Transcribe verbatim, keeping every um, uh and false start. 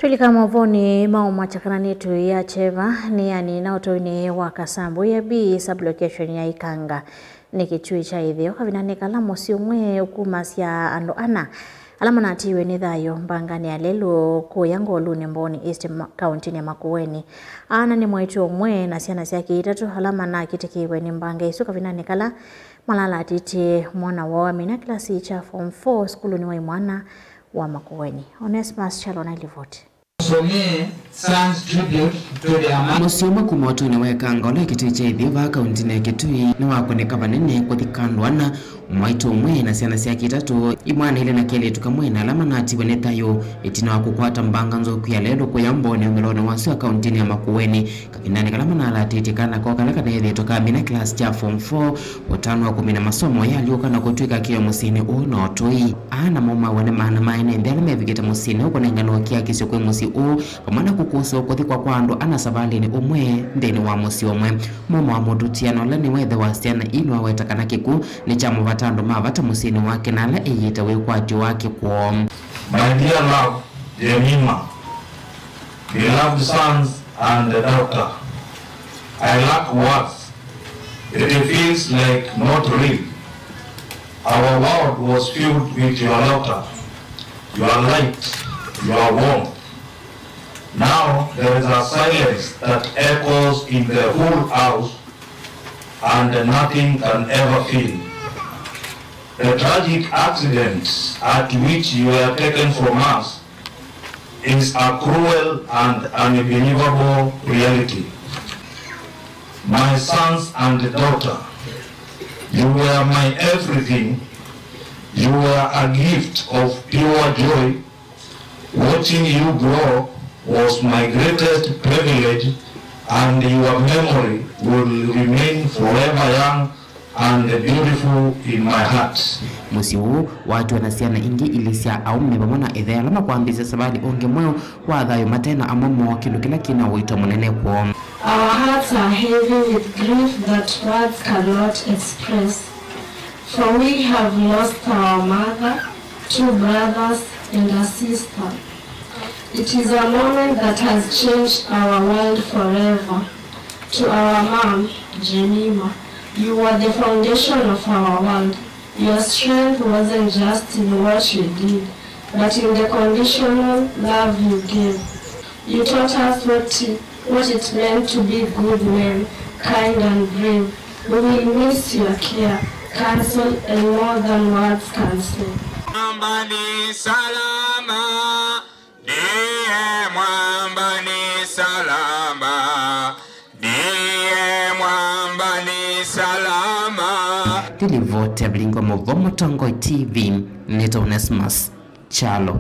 Twĩlika maũvoonĩ ma ũmwe kyakananĩtwe ya kyeva nĩ yani na ũtũinĩ wa Kasambu ya B sub-location ya Ikanga. Nĩ kĩtui kya ĩtheo kavindanĩ kala mũsyĩ ũmwe ũkumasya andũ ana ala manatiiwe nĩ thayũ mbanganĩ ya lelũ kũya Ngolunĩ Mbooni East ma-, kauntinĩ ya Makueni. Ana nĩ mwaitũ ũmwe na syana syake itatũ ala manakitĩkĩiwe nĩ mbanga ĩsu kavindanĩ kala malalatĩtye mwana woo amina kĩlasi kya form four sukulunĩ wa imwana wa Makueni. Onesmus Kyalo na livoti. Musomee son's tribute to their mother. Mũsyĩ ũmwe kuma ũtũinĩ wa Ikanga ũla kĩtui kya ĩtheo vaa kauntinĩ ya Kitui nĩwakũnĩka vanene kũthika andũ ana, mwaitũ ũmwe na syana syake itatũ, imwana ilĩ na kelĩtu kamwe na ala manatiwe nĩ thayũ ĩtina wa kũkwata mbanga nzoku ya lelũ kũya Mbooni ũmĩlonĩ wa sua kauntinĩ ya Makueni. Kavindanĩ kala manalatĩtye kana koo kala kaneethĩĩtwe kamina kĩlasi kya form four, ũtanu wa kũmina masomo yalyũka na kũtw'ĩka kĩo mũsyĩnĩ ũũ na ũtũi. Aa namo maũa nĩ maana ma ene nthĩ ala mevikĩte mũsyĩnĩ ũũ kũnengane ũkiakisyo kwĩ mũsyĩ ũũ, vamwe na kũkũsĩwa kũthikwa kwa andũ ana savalĩnĩ ũmwe nthĩnĩ wa mũsyĩ ũmwe. Mũmwe wa mũtũtiano ũla nĩwe ĩthe wa syana ii nĩwaweta kana kĩkw'ũ nĩ kya mũvata andũ ma vata mũsyĩnĩ wake na ala ĩyĩte wĩkwatyo wake kwoo. My dear love, Jemima, beloved sons and the daughter, I lack words. It feels like not real. Our world was filled with your laughter, your light, your warmth. Now there is a silence that echoes in the whole house and nothing can ever fill. The tragic accident at which you were taken from us is a cruel and unbelievable reality. My sons and daughter, you were my everything. You were a gift of pure joy. Watching you grow was my greatest privilege, and your memory will remain forever young and beautiful in my heart. Mũsyĩ ũũ watiwa na syana ingĩ ilĩ sya aũme vamwe na ĩthe ala makwambĩĩsya savalĩ ũngĩ mweũ wa thayũ mate na amwe moo, kĩndũ kĩla kĩ na ũito mũnene kwoo. Our hearts are heavy with grief that words cannot express. For we have lost our mother, two brothers, and a sister. It is a moment that has changed our world forever. To our mom, Jemima, you were the foundation of our world. Your strength wasn't just in what you did, but in the conditional love you gave. You taught us what it, what it meant to be good men, kind and brave. We will miss your care, counsel, and more than words can say. Mwamba ni salama, ndiye mwamba ni salama, ndiye mwamba ni salama. Nĩ livoti ya Vilingi wa Maũvoo Mũtongoi T V, nĩtawa Onesmus Kyalo.